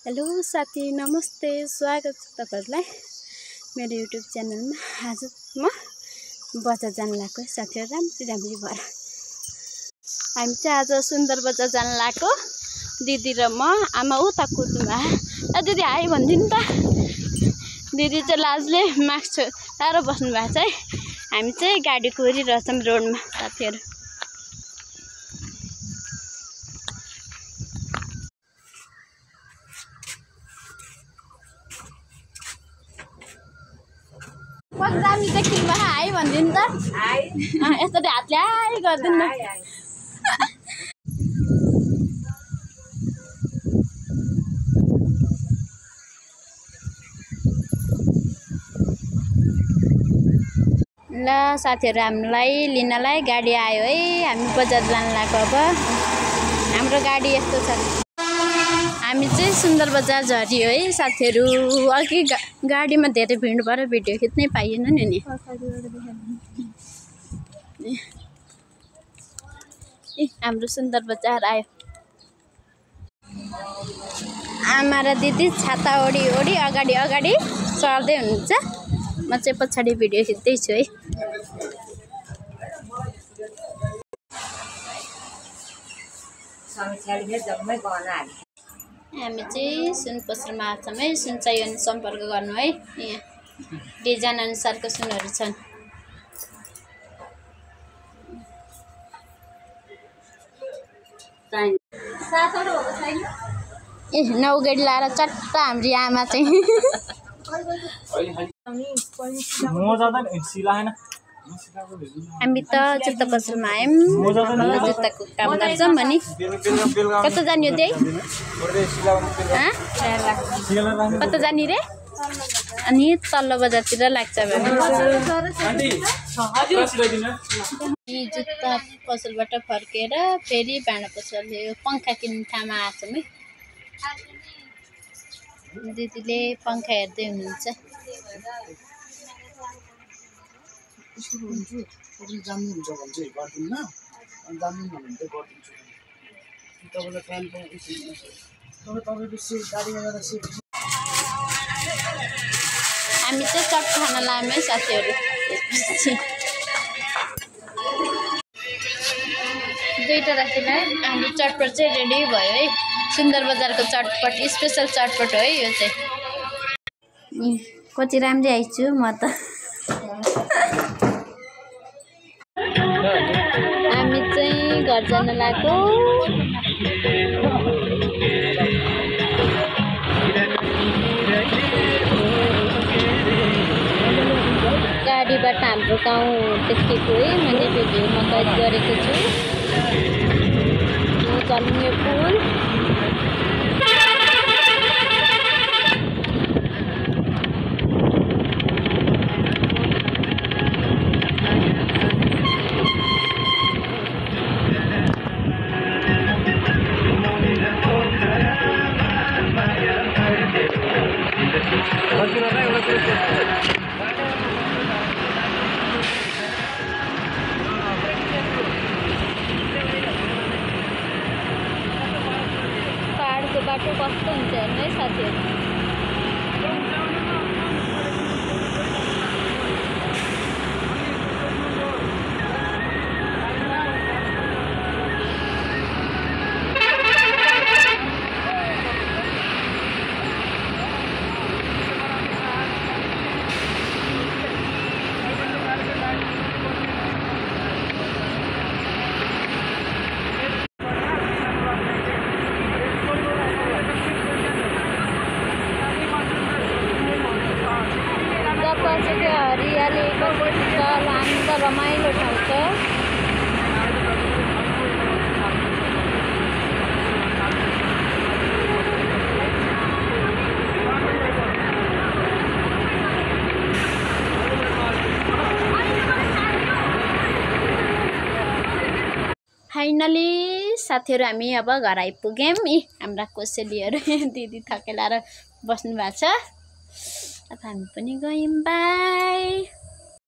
Hello साथी नमस्ते स्वागत छ तपाईहरुलाई मेरो युट्युब च्यानलमा। आज म बजार जान लागेको साथीहरु राम्री भएर हामी चाहिँ आज सुन्दर बजार जान लागेको दिदी र म। आमा उता कुद्नु भा ए दिदी हाई भन्दिनु त। दिदी चाहिँ लाजले मास्क लाएर बस्नु भएको छ है। हामी चाहिँ गाडी कुरिरहेछौं रोडमा साथीहरु। कति दामी देखिनु भए हाई भन्दिनु त। हाई यस्तो हातले हाई गर्दिनु न। ल साथीहरु हामीलाई लिनलाई गाडी आयो है। हामी बजार जान लागेको। अब हाम्रो गाडी यस्तो छ। हामी चाहिँ सुन्दर बजार झरियो है साथीहरु। अघि गाडीमा धेरै भिड भएर भिडियो खिच्नै पाइएन नि। हाम्रो सुन्दर बजार आयो। आमा र दिदी छाता ओडी ओडी अगाडि अगाडि चढ्दै हुनुहुन्छ। म चाहिँ पछाडी भिडियो खिच्दै छु है। हामी चाहिँ सुन पसलमा आछौँ है। सुन चाहियो भने सम्पर्क गर्नु है। यहाँ डिजाइन अनुसारको सुनहरू छन्। ए नौगेडी लाएर चट्ट हाम्री आमा चाहिँ हामी त जुत्ता पसलमा आयौँ। जुत्ताको काम गर्छौँ अनि कता जाने हो त्यही कता जाने रे। अनि तल्लो बजारतिर लाग्छ जुत्ता पसलबाट फर्केर फेरि भाँडा पसल पंखा किन्ने ठाउँमा आछौँ है। दिदीले पंखा हेर्दै हुनुहुन्छ। हामी चाहिँ चट खाना लायौँ साथीहरु। दुईटा राखिला हाम्रो चटपट चाहिँ रेडी भयो है। सुन्दर बजारको चटपट स्पेशल चटपट हो है यो चाहिँ। कति राम्री आइछु म त। हामी चाहिँ घर जान लागेको। गाडीबाट हाम्रो गाउँ देखेको है। मैले भिडियोमा कैद गरेको छु। यो चल्ने पुल बाटो कस्तो हुन्छ हेर्नु है साथीहरु। हरियाली कस्तो रमाइलो ठाउँ छ। फाइनली साथीहरु हामी अब घर आइपुग्यौँ। हाम्रा कोसेलीहरु दिदी थकेलाएर बस्नु भएको छ। अब हामी पनि गयौँ। बाई।